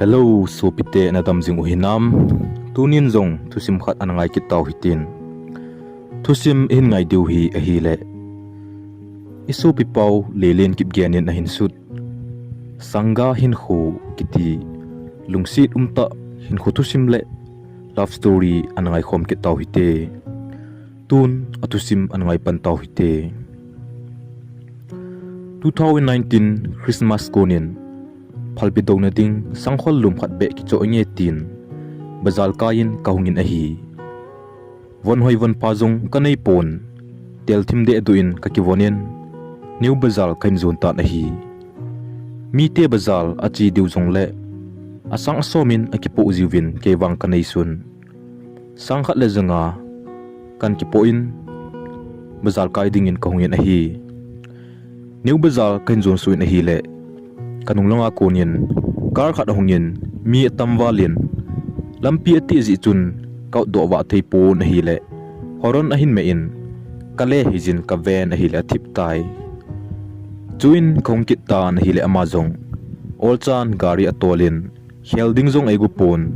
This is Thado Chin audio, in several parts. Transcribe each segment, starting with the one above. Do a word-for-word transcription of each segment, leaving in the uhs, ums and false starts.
Hello, sopite, nadam jing u hinam? Tunin jong thusim khat ana ngai kit tau hitin. Thusim ihin ngai diu hi ahile, i sopi pau Lelen Kipgen in ahin sut Sangha Hinkho kiti lungset umtah hinkho thusim le love story ana ngaikhom kit tau hite. Tun athusim ana ngai pan tau hite. Two thousand nineteen Christmas konin phalbi douna ding sangkhol lum khat beh kichoh inge tin bazar kaiyin kahungin ahi. Von hoi von pha jong kanei pon, telthim dehduh in kakivonin New Bazar kahin jon tan ahi. Mite bazar ache diu jongle asang asomin akipoh jiuvin kei vang kanei sun sang khat le janga kahin kipoh in bazar kai dingin kahungin ahi. New Bazar kahin jon suh in ahile, kanung langa konin car khat ahungin mi atam valin, lampi ateh jeh chun ka-out doh vah thei pon ahile, horn ahin meh in, kale hijin kaven ahile athip tai. Chuin kahung kit tan ahile ama jong olchan gari atolin, khel ding jong eigo pon,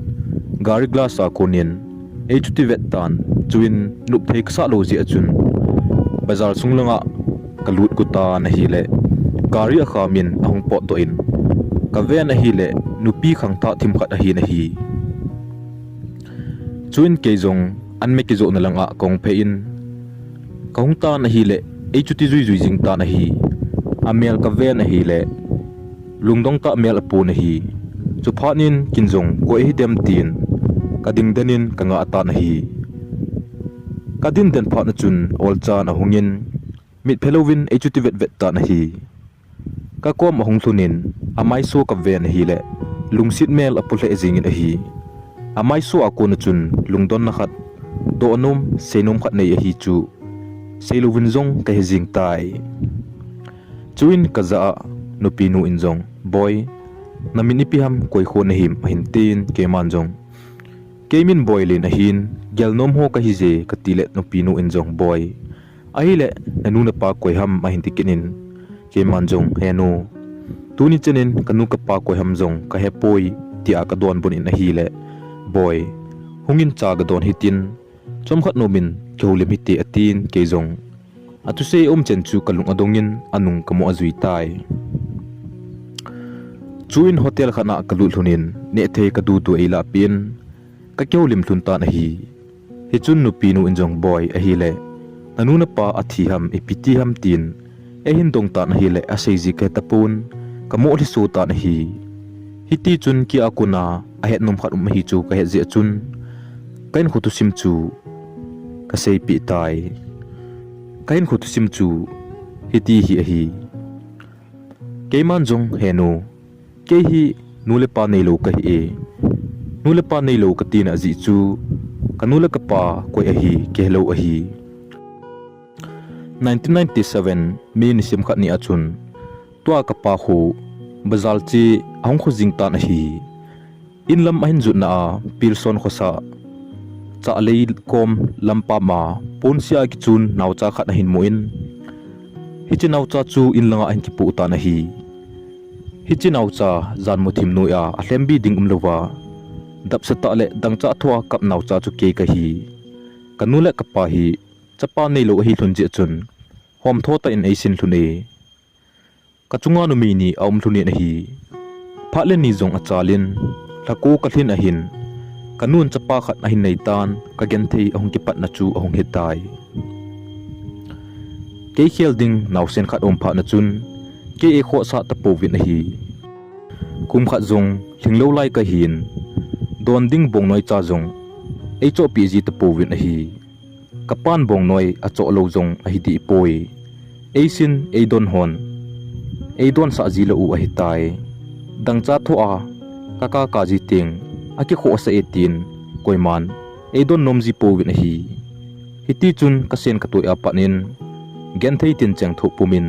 gari glass a konin eichuti vet tan, chuin nop thei kasah lou jeh a chun bazar sung langa kalut go tan ahile, gari akhamin ahung potdoh in, kaven ahile nupi khangthah thim khat ahin ahi. Chuin kei jong an me kijohna langa kahung phei in, kahung tan ahile, eichuti juijui jing tan ahi. Amel kaven ahile, lungdong tah mel apon ahi. Chuphatnin kin jong koi hidem tin kadingden in kangah tan ahi. Kadingden phatna chun olchan ahungin, mitphe louvin eichuti vetvet tan ahi. Kakom ahung lhunin, amaiso kaven ahile, lungset mel apo lheh jengin ahi. Amaiso a kona chun lungdonna khat, dohnom, seinom khat nei ahi chu seilouvin jong kahe jeng tai. Chuin kajah a nupinu in jong, Boi, namin ipi ham, koi kho nahim, ahin tin, keiman jong, Kei min Boilen ahin, gelnom ho kahije, katile nupinu in jong, Boi, ahile nanu napa koi ham, ahin tikit in, keiman jong, Henu, tuni chenin kanu kapa koi ham jong kahepoi, tia kadonbut in ahile, Boi, hungin cha gadon hitin, chomkhat nomin kihoulim hite, atin, kei jong athusei aum chen chu kalung adongin anung kamoh ajui tai. Chuin hotel khat a kalut lhunin nehthei kadudu eilahpeh in kakihoulim lhun tan ahi. Hichun nupinu in jong, Boi, ahile nanu napa athi ham, ipi ti ham, tin eihin dong tan ahile, aseiji kahe tapon, kamoh lhiso tan ahi. Hitichun kei a kona ahetnom khat um ahi chu kahet jeh a chun kahinkho thusim chu kaseipeh tai. Kahinkho thusim chu hiti hi ahi. Keiman jong, Henu, kei hi nu le pa neilou kahi e. Nu le pa neilou katina ajeh chu kanu le kapa koi ahi kihelou ahi. Nineteen ninety-seven May nisim khat ni a chun tua kapa khu bazar che ahung kho jing tan ahi. Inlam ahin jutna a Pilson khosa chahlei kom lampam a ponsia kichun naocha khat ahin mun, hiche naocha chu inlanga ahin kipoh tan ahi. Hiche naocha janmu thim noiya alhembi ding umlouva, dapsa tah le dangchah thoa kap naocha chu kei kahi. Kanu le kapa hi chapa neilou ahi lhon jeh chun homtho tah in eisin lhun e. Kachunga numei ni aum lhon in ahi. Phat le ni jong achalin, lhako kalhin ahin, kanun chapa khat ahin neitan, kagenthei ahung kipatna chu ahung hitai. Kei khel ding naosen khat aum phatna chun kei eikhohsah tapouvin ahi. Kum khat jong lhinglou lai kahin, don ding bongnoi cha jong eichohpeh ji tapouvin ahi. Kapan bongnoi achoh lou jong ahidehpoi. Eisin eidon hon eidonsah jilou u ahitai. Dangchah thoa kakaka ji teng akikhohsah e tin koiman eidon nom jipouvin ahi. Hitichun kasen katoi a pat in genthei tincheng thoh pumin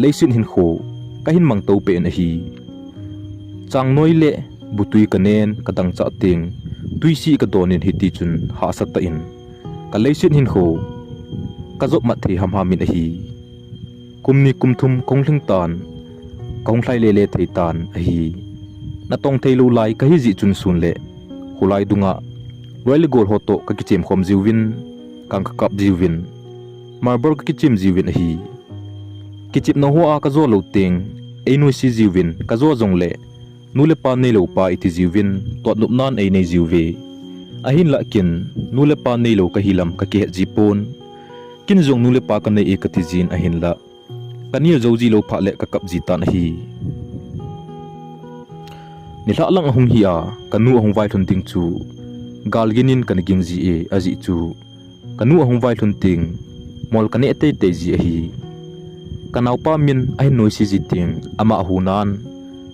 leiset hinkho kahin mangtou peh in ahi. Changnoi le butui kanen kadangchah teng, tuisih kadonin hitichun hahsa tah in kaleiset hinkho kajopmat thei hamham in ahi. Kum ni kum thum kahung lhing tan, kahung lhai lele thei tan ahi. atong thei lou lai kahi jeh chun sun le khulai dunga loi le gol ho toh kakichem khom jiuvin, kang kakap jiuvin, marble kakichem jiuvin ahi. Kichepna hoa kajo lou teng, ei noise jiuvin, kajo jongle nu le pa neilou pa iti jiuvin, totnop nan ei nei jiuve. Ahinlah ken, nu le pa neilou kahi lam kakihet ji pon. Ken jong nu le pa kanei e kati jin ahinlah, kanel jou ji lou phat le kakap ji tan ahi. Nilhah lang ahung hi a, kanu ahung vailhun ding chu, gal gin in kana ging ji e, ajeh chu kanu ahung vailhun teng, mol kaneh teitei ji ahi. Kanaopa min ahin noise ji teng, ama ahunan,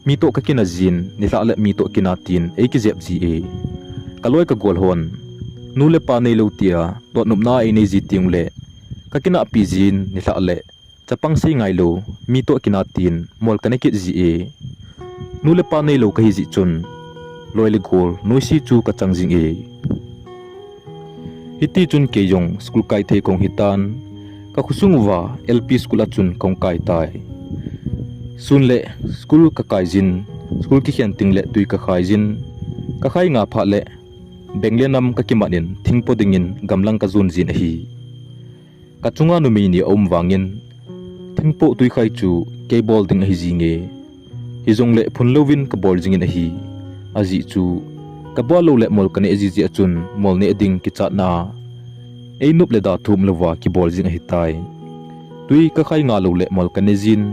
mi toh kakina jin, nilhah le mi toh kina tin ei kijep ji e. Kaloi kagol hon, nu le pa neilou tia totnopna ei nei ji teng le, kakinahpi jin, nilhah le chapang sei ngailou, mi toh kina tin mol kana kit ji e. Nu le pa neilou kahi jeh chun, loi le gol noise chu kachang jing e. Hiti chun kei jong school kai thei kahung hitan, kakhosung uva L P school a chun kahung kai tai. Sun le school kakai jin, school kikhen teng le twi kakhai jin, kakhai nga phat le beng le nam kakimat in thingpo dingin gamlang kajon jin ahi. Kachunga numei ni aum vangin, thingpo twikhai chu kei bol ding ahi jinge. Hijongle phun louvin kabol jingin ahi. Ajeh chu, kabol lou le mol kaneh ji jeh a chun mol neh ding kichatna a, ei nop le da thum louva kibol jing ahitai. Twi kakhai nga lou le mol kaneh jin,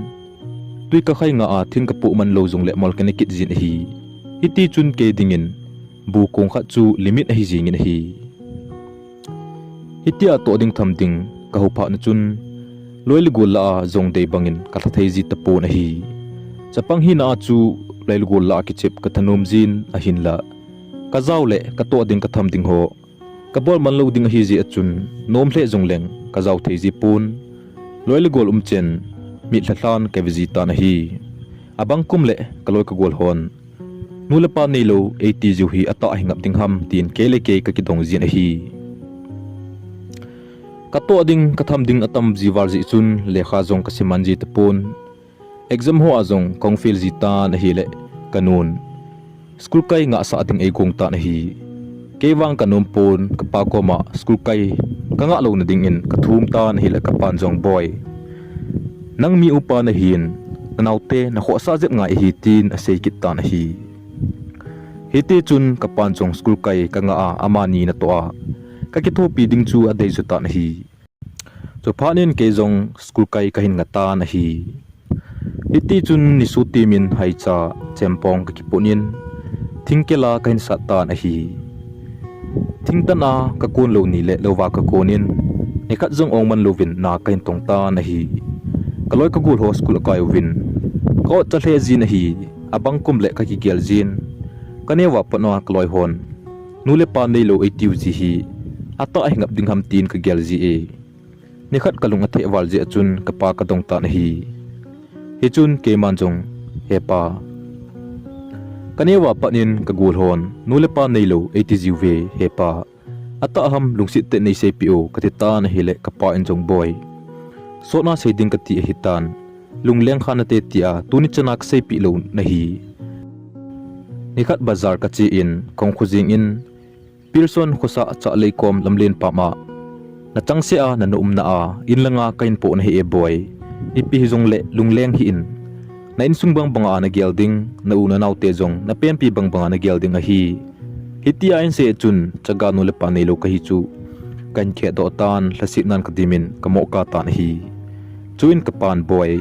twi kakhai nga a thing kapoh man lou jongle mol kaneh kit jin ahi. Hiti chun kei dingin, bu kong khat chu limit ahi jingin ahi. Hitia toh ding tham ding kahou phat na chun, loi le gol lah a jong dei bangin kalha thei ji tapon ahi. Chapang hina a chu loi le gol lah a kichep kathanom jin ahinlah, kajao le katoh ding katham ding ho kabol man lou ding ahi jeh a chun, nom lheh jongleng kajao thei ji pon. Loi le gol um chen, mitlha lhan kave ji tan ahi. Abang kum le kaloi kagol hon, nu le pa neilou eiti jiu hi atah hi ngap ding ham tin kei le kei kakidong jin ahi. Katoh ding katham ding atam ji val jeh chun lekha jong kasim man ji tapon. Exam ho a jong kahung fail ji tan ahile kanun, school kai ngahsah ding eigong tan ahi. Kei vang kanom pon, kapa koma school kai kangah louna dingin kathum tan ahile kapan jong, Boi, nang mi upa nahin, nanaote nakhohsah jep ngai ahi tin asei kit tan ahi. Hiti chun kapan jong school kai kangah a amani natoh a kakithopi ding chu adei ju tan ahi. Chuphat in kei jong school kai kahin nga tan ahi. Hiti chun nisu timin haicha chempong kakiput in, thingkel a kahin sat tan ahi. Thingtan a kakon lou ni le louva kakon in, nikhat jong ong man louvin na kahin tong tan ahi. Kaloi kagol ho school akai uvin, ka-ot chalheh jin ahi. Abang kum le kakigel jin, kaneo a pat na kaloi hon, nu le pa neilou eitiu ji hi atah hi ngap ding ham tin kagel ji e. Nikhat kalung atheh val jeh a chun kapa kadong tan ahi. Hichun keiman jong, He pa, kaneo a pat in kagol hon nu le pa neilou eiti jiuve, he pa, atah ham lungset tah in neiseipeh o, kati tan ahile kapa in jong, Boi, sotna sei ding kati ahitan, lungleng kha nate tia tuni chana kaseipeh lou nahi. Nikhat bazar kache in kahung kho jing in, Pearson khosah chah lei kom lamlen pam a, nachangseh a nana umna a in langa kahin poh nahi e, Boi. Ipi hijongle lungleng hih in, na insung bangbang a nagel ding, na u nanaote jong napenpi bangbang a nagel ding ahi. Hitia ahin sei chun chaga nu le pa neilou kahi chu kahin khetdoh tan, lhasetnan kadimin kamoh kah tan ahi. Chuin kapan, Boi,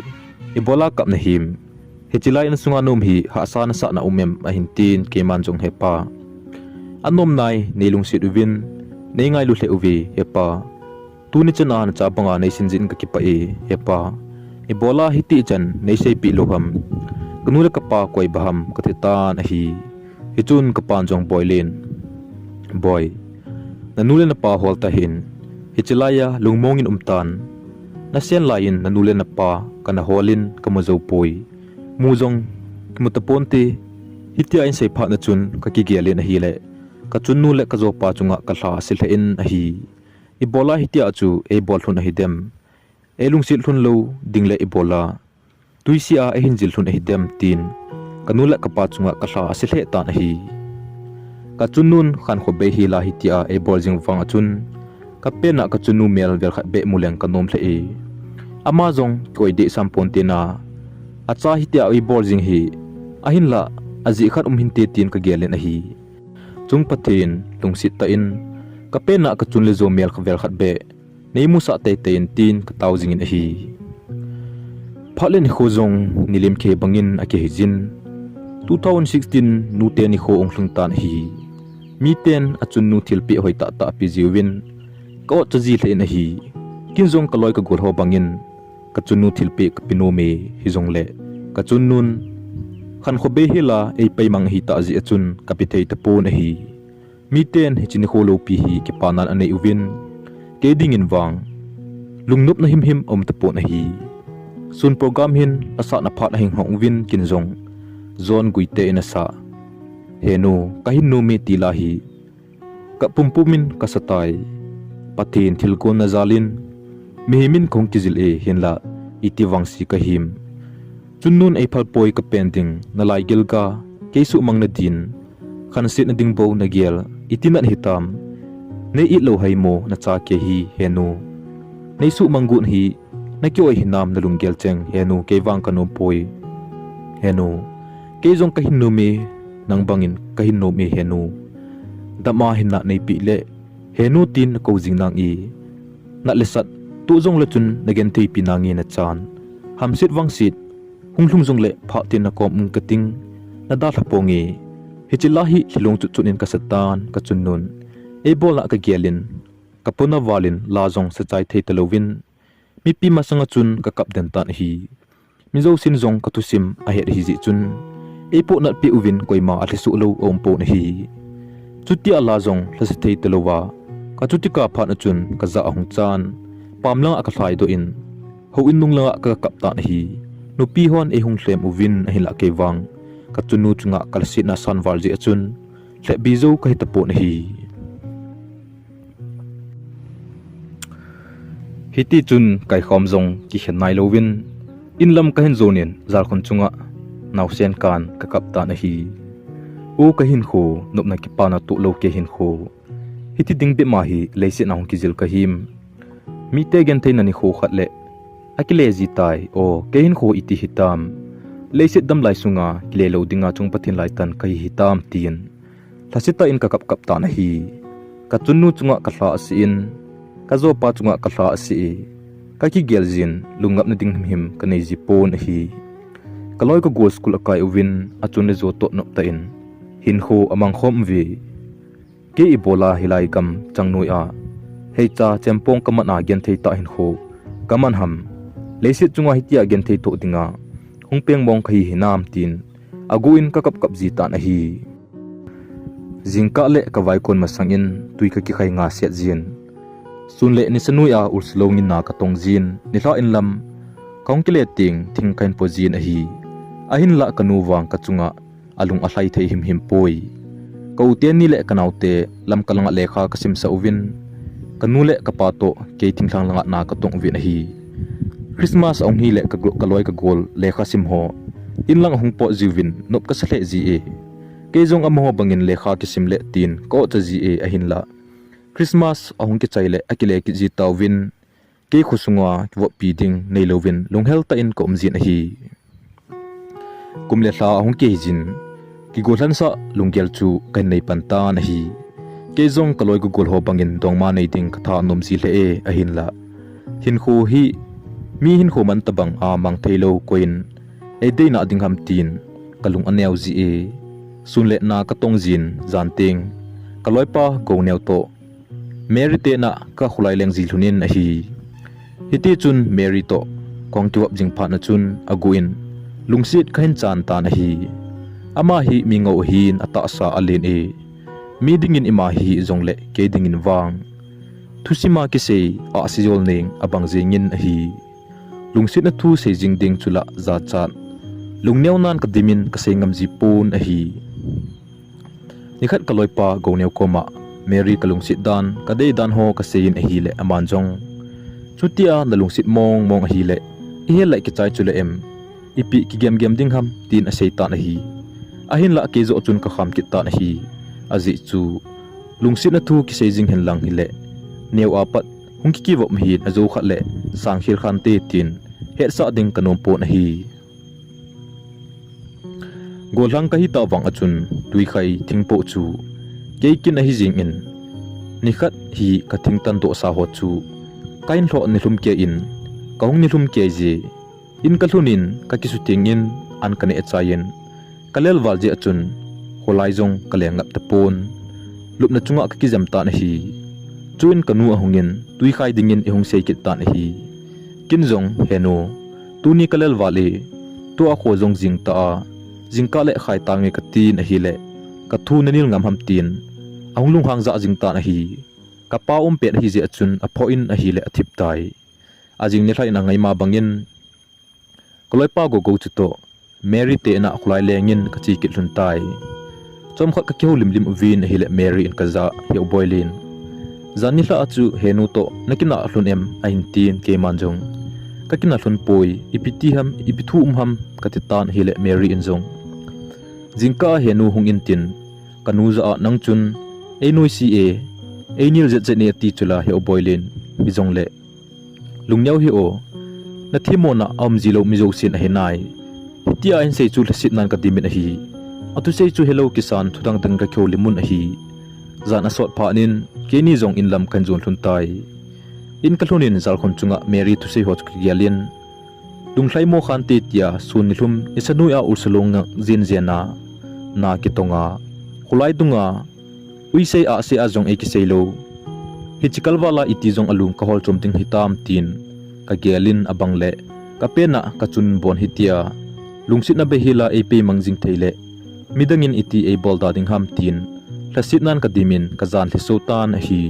ibola kap nahim? Hiche lai insunga naum hi hahsa nasahna um em, ahin tin, keiman jong, He pa, anom nai, neilungset uvin, neingailu lheh uve, he pa. Tuni chana nacha banga neisin jeh in kakipah e, he pa. Ibola hitichan neiseipeh lou ham? Kanu le kapa koi ba ham, kati tan ahi. Hichun kapan jong, Boi len, Boi, nanu le napa hol tahih in, hiche laiya lungmong in umtan. Nasen laiyin nanu le napa kana holin kamu joupoi. Mu jong kimu taponte. Hitia ahin sei phat na chun kakigel in ahile, kachunnu le kajopa chunga kalha ase lheh in ahi. Ibola hitia chu eibol lhun ahidem? Eilungset lhun lou dingle ibola twise a eihin jil lhun ahidem, tin kanu le kapa chunga kalha ase lheh tan ahi. Kachunnun khankho beihela hitia eibol jing vang achun, kapenna kachunnu mel velkhat beh muleng kanom lheh e. Ama jong koi deh sam ponte na, acha hitia eibol jing hi, ahinlah ajeh khat um hinte tin kagelin ahi. Chung Pathen, lungset tah in, kapenna kachun le jou mel kha velkhat beh neimusah teitei in tin katao jingin ahi. Phat le nikho jong nilim khe bangin akihei jin. Two thousand sixteen nute nikho hung lhung tan ahi. Miten achunnu thilpeh hoi tahtah ape jiuvin, ka-otcha ji lheh in ahi. Ken jong kaloi kagol ho bangin kachunnu thilpeh kape nom e, hijongle kachunnun khankho beihela eipaimang ahitah jeh achun kape thei tapon ahi. Miten hiche nikho loupi hi kipanan anei uvin, kei dingin vang lungnopna himhim aum tapon ahi. Sun program hin lhasahna phat ahung hong uvin ken jong John Guite in asah, Henu, kahin nom e ti la hi kapumpum in kasa tai. Pathen thilgon na jalin mihem in kahung kijil e, hinlah iti vangse kahim. Chunnun eiphal poi, kapen ding nalai gilga, kei suhmang nadin khansetna ding bou nagel, iti nat hitam? Nei-it lou haimo nacha kei hi, Henu. Neisuhmang got hi naki-oi hinam nalunggel cheng, Henu, kei vang kanom poi. Henu, kei jong kahin nom e, nang bangin kahin nom e, Henu. Dama hinna neipeh le, Henu tin nakou jing nange. Nat le sat toh jongle chun nagentheipi nange nachan. Hamset vangset hung lhung jongle phat tin nakom um kating, nadalha ponge. Hiche la hi lhilung chutchut in kasa tan, kachunnun eibolna kagelin, kapona valin la jong sachai thei talouvin, mipi masanga chun kakap den tan ahi. Mi jousen jong kathusim ahet ahi jeh chun, eipoh natpeh uvin koima alhisoh lou aumpon ahi. Chutia la jong lhase thei talouva, kachuti kah phat achun kajah ahung chan, pam langa kalhaidoh in, houin nung langa kakap tan ahi. Nupi hon eihung lhem uvin ahinlah kei vang kachunnu chunga kalhasetna asan val jeh achun lhepbi jou kahi tapon ahi. Hitichun kaikhom jong kikhen nailouvin, inlam kahin jonin jalkhun chunga naosen kan kakap tan ahi. O kahinkho, nopna kipana tohlou kei hinkho. Hiti ding bep ma hi leiset a hung kijil kahim. Mite gentheina nikho khat le akile ji tai, o kei hinkho iti hitam? Leiset damlai sunga kile lou dinga chung Pathen laitan kahi hitam, tin lhasetah in kakapkap tan ahi. Kachunnu chunga kalha ase in, kajopa chunga kalha ase e, kakigel jin, lungngapna ding himhim kanei ji pon ahi. Kaloi kagol school akai uvin, achun le jo toh noptah in hinkho amangkhom uve. Kei ibola hilai gam changnoiya heicha chempong kaman a genthei tah hinkho kaman ham? Leiset chunga hitia genthei thoh dinga hung peng mong kahi hinam, tin aguh in kakapkap ji tan ahi. Jingkah le kavaikon masangin twi kakikhai ngaset jin. Sun le nisa noiya ulsa lou nginna katong jin, nilhah inlam kahung kile teng thing kahin po jin ahi. Ahinlah kanu vang kachunga alung alhai thei himhim poi. Ka u teni le kanaote Lamka langa lekha kasimsah uvin, kanu le kapa toh kei thinglhang langa na katong uvin ahi. Christmas ahung hile ka, kaloi kagol lekha sim ho inlang ahung pot jiuvin nop kasa lheh ji e. Kei jong amaho bangin lekha kisim le tin ka-otcha ji e, ahinlah Christmas ahung kichai le akile kit ji tauvin, kei khosunga kivoppi ding neilouvin lunghel tah in kaum jin ahi. Kum le lha ahung kihei jin, kigolhansah lunggel chu kahin nei pan tan ahi. Kei jong kaloi kagol ho bangin dongma nei ding katha nom ji lheh e, ahinlah hinkho hi mi hinkho man tabang a mang theilou koiyin eideina ding ham, tin kalung aneo ji e. Sun le na katong jin, jan teng kaloipa Gouneo toh Mary te in'a kakholai leng ji lhonin ahi. Hitichun Mary toh kahung kivop jing phat na chun aguh in lungset kahin chan tan ahi. Ama hi mi ngou ahin, atahsa alen e. Mi dingin ima hi jongle kei dingin vang thusima kisei, ahsi jol neng abang jengin ahi. Lungsetna thu sei jing ding chu lah jachat, lungneonan kadimin kasei ngam ji pon ahi. Nikhat kaloipa Gouneo koma Mary kalungset dan, kadei dan ho kaseiyin ahile aman jong, chutia nalungset mong mong ahile, ihel lai kichai chule em, ipi kigemgem ding ham, tin asei tan ahi. Ahinlah kei joh chun ka kham kit tan ahi. Ajeh chu lungsetna thu kisei jing henlang hile, neo a pat hung kikivop ahin, ajo khat le sang khel khante tin hetsah ding ka nom pon ahi. Gollhang ka hita vang a chun tuikhai thingpoh chu kei kin ahi jingin, nikhat hi ka thingtan dohsa ho chu ka in lhoh nilhum kei in, ka hung nilhum kei je. In ka lhun in ka kisuteng in, an ka neh chai in, ka lelval jeh a chun kholai jong ka leng ngap tapon. Lupna chunga ka kijem tan ahi. Chuin ka nu ahung in tuikhai dingin eihung sei kit tan ahi. Kin jong, "He nu, tuni ka lelval e, tua kho jong jing ta a, jingkah le khai tange," ka tin ahile, "Ka thu na nil ngam ham?" tin ahung lunghang jah jing tan ahi. Ka pa um pet ahi jeh a chun aphoh in ahile athip tai. Ajing nilhah in angaima bangin ka loipa Gogo chutoh Mary te in a kholai lengin ka che kit lhon tai. Chomkhat ka kihoulim lim uvin ahile Mary in ka jah, "He u Boilin, jan nilhah a chu he nu toh na kinah lhon em?" ahin tin, keiman jong, "Ka kinah lhon poi, ipi ti ham, ipi thu um ham?" ka ti tan ahile Mary in jong, "Jingkah a he nu hung in tin, ka nu jah a nang chun ei noise e, ei nil jet jet e ati chu la, he u Boilin, hijongle lungneo hih o, na themmona aum ji lou mi jousen ahi nai. Hitia ahin sei chu lhasetnan ka dimin ahi. Athusei chu helou kisan thu dang dang ka kihoulim un ahi." Jan asot phat in keini jong in lam kahin jon lhon tai. In ka lhun in jalkhun chunga Mary thusei ho chu ka gel in, "Lunglhai mo khante tia sun nilhum nisa noi a ulsa long ngah jen jen a na kitong a, kholai dunga uisei ahse a jong ei kisei lou. Hiche kalval a iti jong alung ka hol chom ding hitam?" tin ka gel in, abang le ka pen a ka chun bon hitia lungsetna bei hel a ei pei mang jing thei le midang in iti ei bol da ding ham tin lhasetnan ka dimin ka jan lhiso tan ahi.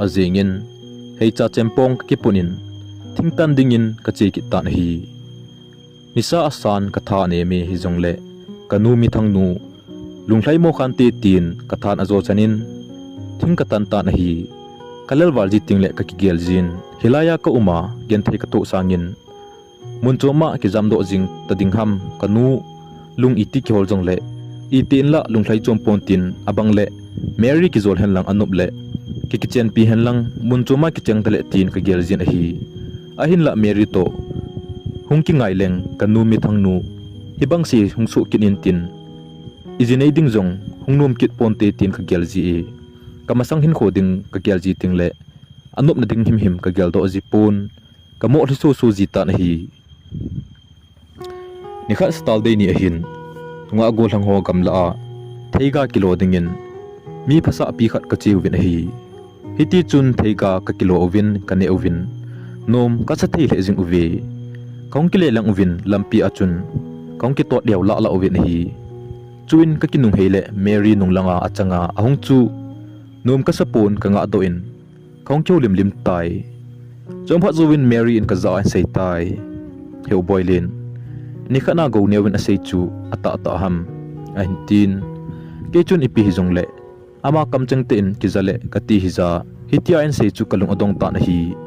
Ajing in heicha chempong ka kipun in thingtan dingin ka che kit tan ahi. Nisa asan ka tha anem e, hijongle ka nu mithang nu lunglhai mo khante tin ka than ajo chan in thing ka tan tan ahi. Ka lelval ji teng le ka kigel jin, hilai a ka um a genthei ka toh sangin mun chom a kijam doh jing ta ding ham, ka nu lung iti kihol jongle iti in la lunglhai chom pon tin, abang le Mary kijol hen lang anop le ki kichenpi hen lang mun chom a kicheng ta le tin ka gel jin ahi. Ahinla Mary toh hung kingai leng ka nu mithang nu hibang se hung soh kit in tin, iji nei ding jong hung nom kit ponte tin ka gel ji e. Ka masang hinkho ding ka gel ji teng le anopna ding himhim ka gel doh ji pon, ka mo lhiso so ji tan ahi. Nikhat satal dei ni ahin, tunga gollhang ho gamla a theiga kilo dingin mi phasahpi khat ka che uvin ahi. Hiti chun theiga ka kilo uvin ka neh uvin, nom ka sa thei lheh jing uve. Ka hung kile lang uvin lampi a chun ka hung kitot leu lah lah uvin ahi. Chuin ka kinunghei le Mary nung langa achanga ahung chu nom ka sa pon ka ngah doh in ka hung kihoulim lim tai. Chomkhat jouvin Mary in ka jah a ahin sei tai. He u Boilin, nikhat na Gouneo vin asei chu atah tah ham, ahin tin. Kei chun ipi hijongle ama kamcheng tah in kija le kati hija, hitia ahin sei chu ka lung adong tan ahi.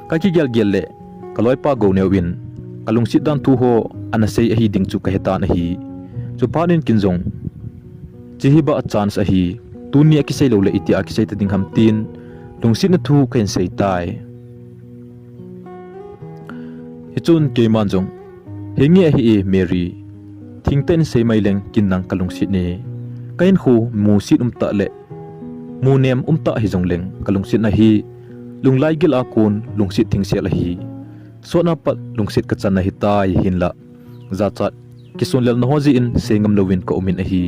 Ka kigel gel le ka loipa Gouneo in ka lungset dan thu ho ana sei ahi ding chu ka he tan ahi. Chuphat in kin jong, che hi ba chance ahi, tuni a kisei lou le itia kisei ta ding ham tin lungsetna thu ka hin sei tai. Hichun keiman jong, hinge ahi e Mary, thingtan in sei mai leng kin nang ka lungset e. Ka hinkho musit um tah le munem um tah hijongleng ka lungsetna hi lunglai gil a kon lungset thingsel ahi. Sotna pat lungset ka channa hitai, hinla jachat kisonlelna ho jeh in sei ngam louvin ka um in ahi.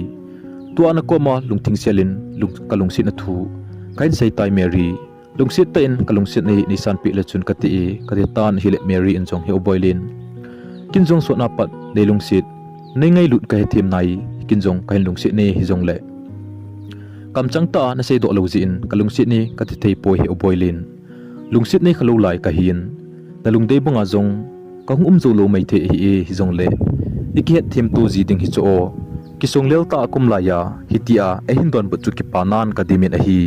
Tua na koma lungthingsel in lung, ka lungsetna thu ka hin sei tai Mary. Lungset tah in ka lungsetna hi nei sanpeh le chun ka ti e, ka ti tan ahile Mary in jong, he u Boilin, kin jong sotna pat nei lungset, nei ngailut ka hethem nai, kin jong ka hin lungset e hijongle kamchang tah a na seidoh lou jeh in ka lungset e ka ti thei poi, he u Boilin. Lungset nei kha lou lai ka hin, na lungdei banga jong ka hung um jou lou mai thei ahi e, hijongle i kihetthem to ji ding hi chu o. Kisonglel tah a ka um lai a hitia eihin donbut chu kipa nan ka dimin ahi.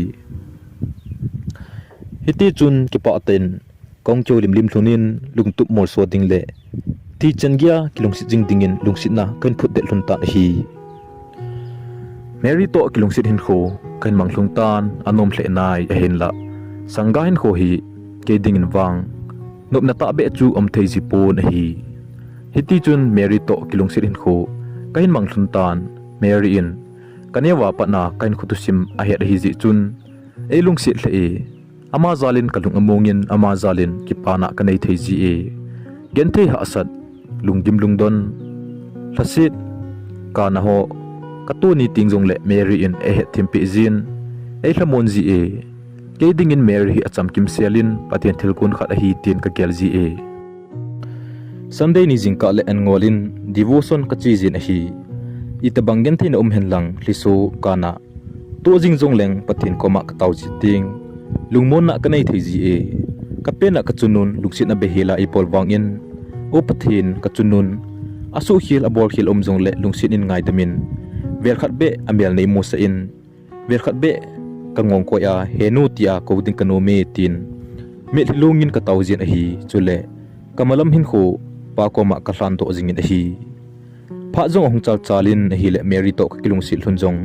Hiti chun kipah tah in ka hung kihoulim lim lhon in lungtup molso ding le Hiti chan geiya kilungset jing dingin lungsetna kahin phut det lhon tan ahi. Mary toh kilungset hinkho kahin mang lhung tan, anom lheh nai ahinla sangga hinkho hi kei dingin vang nopna tahbeh chu um thei ji pon ahi. Hiti chun Mary toh kilungset hinkho kahin mang lhun tan, Mary in kaneo a pat a kahinkho thusim ahet ahi jeh chun ei lungset lheh e. Ama jalin kalung among in, ama jalin kipana kanei thei ji e. Genthei hahsat, lunggim lungdon, lhaset, kana ho katoh ni teng jongle Mary in eihet thempeh jin, ei lhamon ji e. Kei dingin Mary hi achamkim selin Pathen thilgon khat ahi tin kagel ji e. Sunday ni jingkah le an ngol in devotion kache jin ahi. Itobang gentheina um henlang lhiso kana toh jing jongleng Pathen koma katao ji teng lungmonna kanei thei ji e. Kapen a kachunun lungsetna beihel a eibol vangin, O Pathen, kachunun asuhkhel abolkhel um jongle lungset in ngaidam in, velkhat beh amel nei musah in, velkhat beh kangong koi a, He nu, tia kou ding kanom e, tin mitlhi lungin katao jin ahi. Chule kamalam hinkho Pa koma kalhan doh jingin ahi. Phat jong ahung chalchal in ahile Mary toh kakilungset lhon jong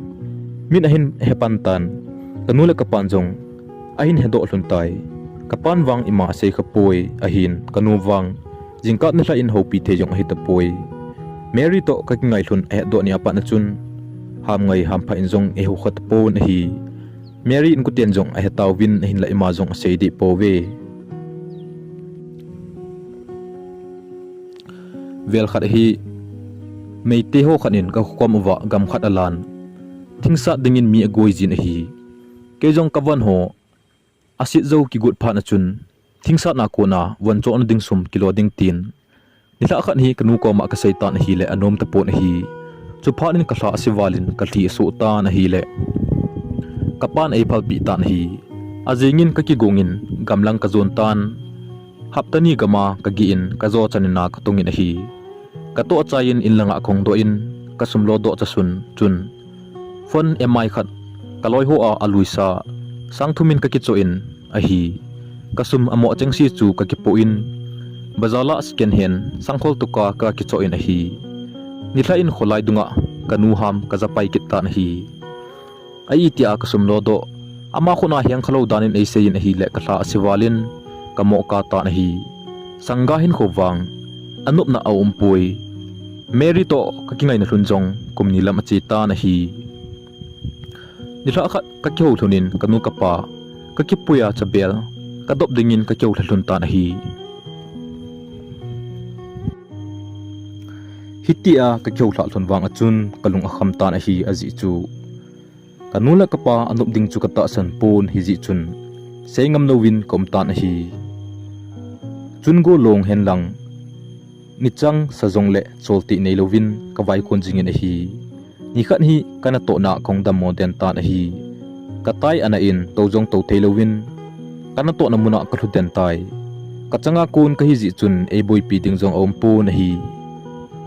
min ahin hepan tan, kanu le kapan jong ahin hedoh lhon tai. Kapan vang ima asei khapoi, ahin kanu vang jingkah nilhah in houpi thei jong ahitapoi. Mary toh kakingai lhon ahetdoh ni a pat a chun hamngai hampha in jong eiho kha tapon ahi. Mary inkoten jong ahetauvin ahinla ima jong asei deh pouve. Velkhat hi Meitei ho khat in kakhokhom uva gamkhat alan, thingsat dingin mi agoi jin ahi. Kei jong kavan ho aset jou kigot phat a chun thingsatna kona von chohna ding sum kilo ding tin, nilhah khat hi kanu koma kasei tan ahile anom tapon ahi. Chuphat in kalha ase valin kalhi asoh tan ahile kapan eiphalpeh tan ahi. Ajingin kakigongin gamlang kajon tan, hapta ni gama kageh in kajo chanin a katongin ahi. Katoh chaiyin inlanga kahung doh in kasum lodoh chasun chun phone M I khat kaloiho a aluisa sang thum in kakichoh in ahi. Kasum amoh chengse chu kakipoh in bazar a second hand sangkhol toh ka kakichoh in ahi. Nilhah in kholai dunga kanu ham kajapai kit tan ahi. A itia kasum lodoh, ama khut a hengkhalou danin eiseiyin ahile kalha ase valin kamoh kah tan ahi. Sangga hinkho vang anopna aumpoi. Mary toh kakingaina lhon jong kum ni lam ache tan ahi. Nilhah khat kakihou lhonin kanu kapa kakipui a chabel kadop dingin kakihou lha lhon tan ahi. Hitia kakihou lha lhon vang a chun kalung akham tan ahi, ajeh chu kanu le kapa anop ding chu katahsan pon hijeh chun seingam louvin kaum tan ahi. Chun golong henlang nichang sa jongle cholteh neilouvin kavaikon jingin ahi. Nikhat hi kanatohna kahung dammo den tan ahi. Katai ana in tou jong tou theilouvin kanatohna muna kalhu den tai. Kachanga kon kahijeh chun eiboipi ding jong aumpon ahi.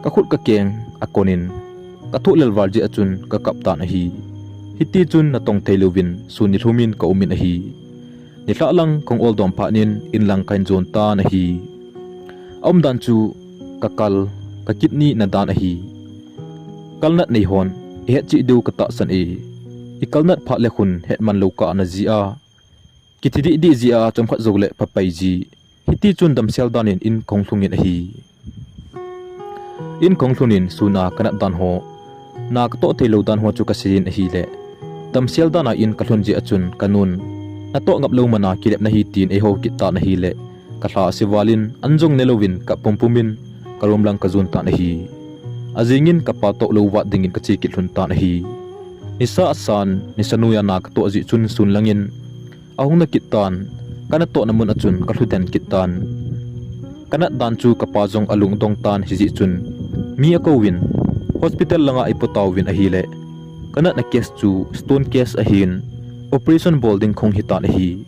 Kakhut kakeng akonin kathoh lel val jeh a chun kakap tan ahi. Hitichun natong theilouvin sun nilhumin kaumin ahi. Nilhah lang kahung oldom phatnin inlang kahin jon tan ahi. Aumdan chu kakal, kakidney na dan ahi. Kalnat neihon ihetcheh diu katahsan e. Ikalnat phat le khun hetman lou kah ana ji a, kithi dehdeh ji a chomkhat joule phapai ji. Hitichun damsel danin in kahung lhungin ahi. In kahung lhunin suna kanat dan ho, na katoh theilou dan ho chu kaseiyin ahile, damsel dana in kalhun jeh a chun kanun, natoh ngaplou mana kilep nahi, tin eihou kit tan ahile, kalha ase valin an jong nelouvin kap pumpumin karoom lang kajon tan ahi. Ajingin kapa toh lou vat dingin kache kit lhon tan ahi. Nisa asan, nisa noiya na katoh jeh chun sun langin ahung na kit tan, kanatohna mun a chun kalhu den kit tan. Kanat dan chu kapa jong alung adong tan hijeh chun mi akouvin hospital langa eipotauvin ahile, kanatna case chu stone case ahin operation bol ding kahung hitan ahi.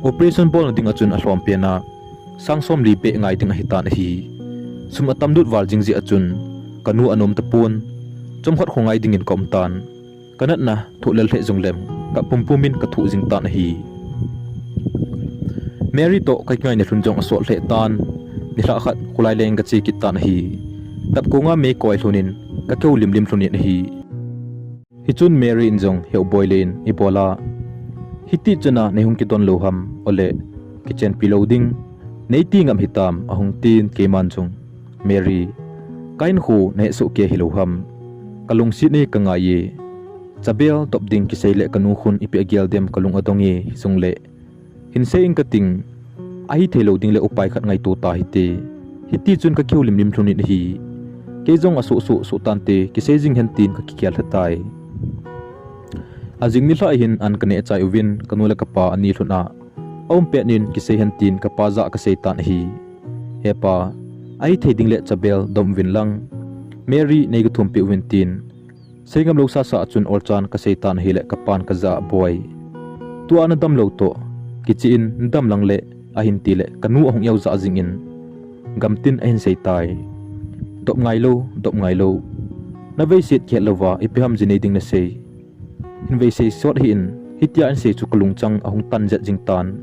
Operation bolna dinga chun alhom pena sang somli beh ngai ding ahitan ahi. Sum atamlut val jing jeh a chun kanu anom tapon, chomkhat khongai dingin kaum tan. Kanatna thoh lel lheh jongleng kap pumpumin kathoh jing tan ahi. Mary toh kakingaina lhun jong asot lheh tan. Nilhah khat khulai leng kache kit tan ahi. Dap konga mei koi lhun in kakihou limlim lhun in ahi. Hichun Mary in jong heu boi le in ibola hiti chun a nei hung kidon lou ham, ole kichenpi lou ding, nei ti ngam hitam ahung tin keiman jong, Mary, kahinkho nahet soh kei hilou ham, kalungset e kangai e, chabel top ding kisei le kanu khun ipi agel dem kalung adong e, hijongle hinsei ing kating, ahithei lou ding le upai khat ngaito ta hite, hiti chun kakihou limlim lhun in ahi. Kei jong asoh soh soh tante, kisei jing hen tin kakigel lha tai. Ajing nilhah hin an kaneh chai uvin kanu le kapa ani lhun a aum pet in kisei hen tin kapa jah a kasei tan ahi. Hepa, ahithei ding le chabel dom uvin lang, Mary nei kathumpi uvin tin, seingam lou sasa a chun olchan kasei tan ahile kapan kajah a, boi, tua nadam lou toh, kiche in nadam lang le, ahin tile kanu ahung eojah jing in, gamtin ahin sei tai. Dop ngailou, dop ngailou, naveiset kihet louva ipi ham jinei ding nasei, hin veisei sot hih in, hitia hinsei chu kalungchang ahung tan jet jing tan,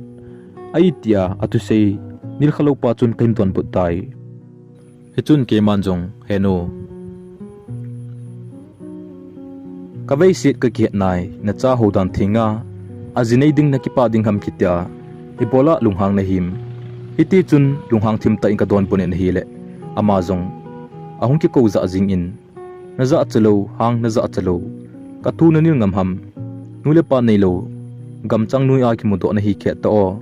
ahi tia athusei nilkhalou pa chun kahin donbut tai. Hichun keiman jong, henu, kaveiset kakihet nai, nacha hou dan thenga ajinei ding nakipa ding ham kitia, ibola lunghang nahim, hiti chun lunghang thim tah in kadonbut in ahile, ama jong ahung kikou jah jing in, najahcha lou, hang najahcha lou, kathu nanil ngam ham, nu le pa neilou, gamchang noi a kimudoh nahi khet ta o,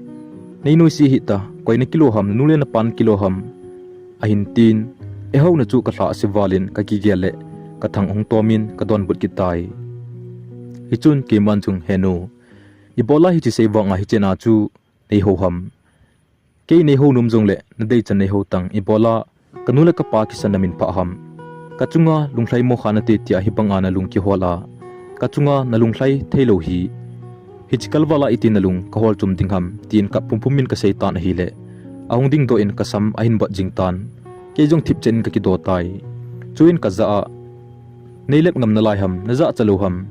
nei noise hih ta, koi nakilo ham, nanu le napa nakilo ham, ahin tin, eihouna chu kalha ase val in kakigel le kathang ahung tom in kadonbut kit tai. Hichun keiman jong, henu, ibola hiche sei vang a hichena chu neihou ham, kei neihou nom jongle nadei chan neihou tang, ibola kanu le kapa kisan namin phah ham, kachunga lunglhai mo kha nate tia hibanga nalung kihol a, kachunga nalunglhai theilou hi, hiche kalval a iti nalung kahol chom ding ham, tin kap pumpum in kasei tan ahile, ahung dingdoh in kasam ahin bot jing tan, kei jong thipchen in kakido tai. Chuin kajah a, neilep ngam nalai ham, najahcha lou ham,